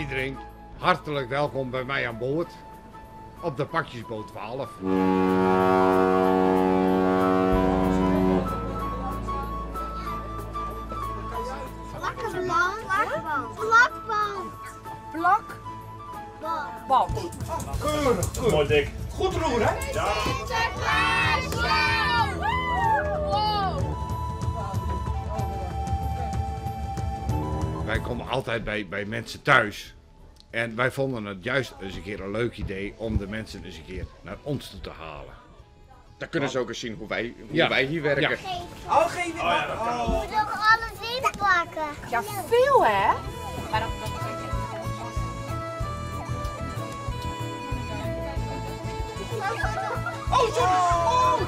Iedereen hartelijk welkom bij mij aan boord op de pakjesboot 12. Plakband. Plakband. Plak. Band. Band. Keurig, keurig. Mooi dik. Goed roeren, hè? Sinterklaas Show! Wow! Wij komen altijd bij mensen thuis. En wij vonden het juist eens een keer een leuk idee om de mensen eens een keer naar ons toe te halen. Dan kunnen ze ook eens zien hoe Ja. wij hier werken. Ja. Oh, geef het maar. Je moet ook alles inpakken. Ja, veel hè? Maar dan, Oh, sorry. Oh.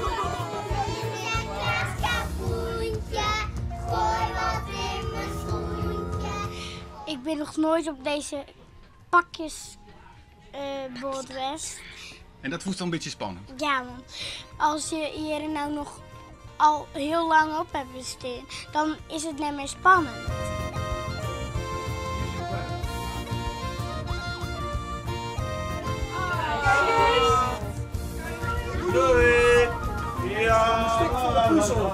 Sinterklaas kapoentje, gooi wat in mijn schoentje. Ik ben nog nooit op deze pakjesboot geweest. En dat voelt dan een beetje spannend. Ja, want als je hier nou nog al heel lang op hebt gestaan, dan is het niet meer spannend. Doei. Ja. Een stuk van de puzzel.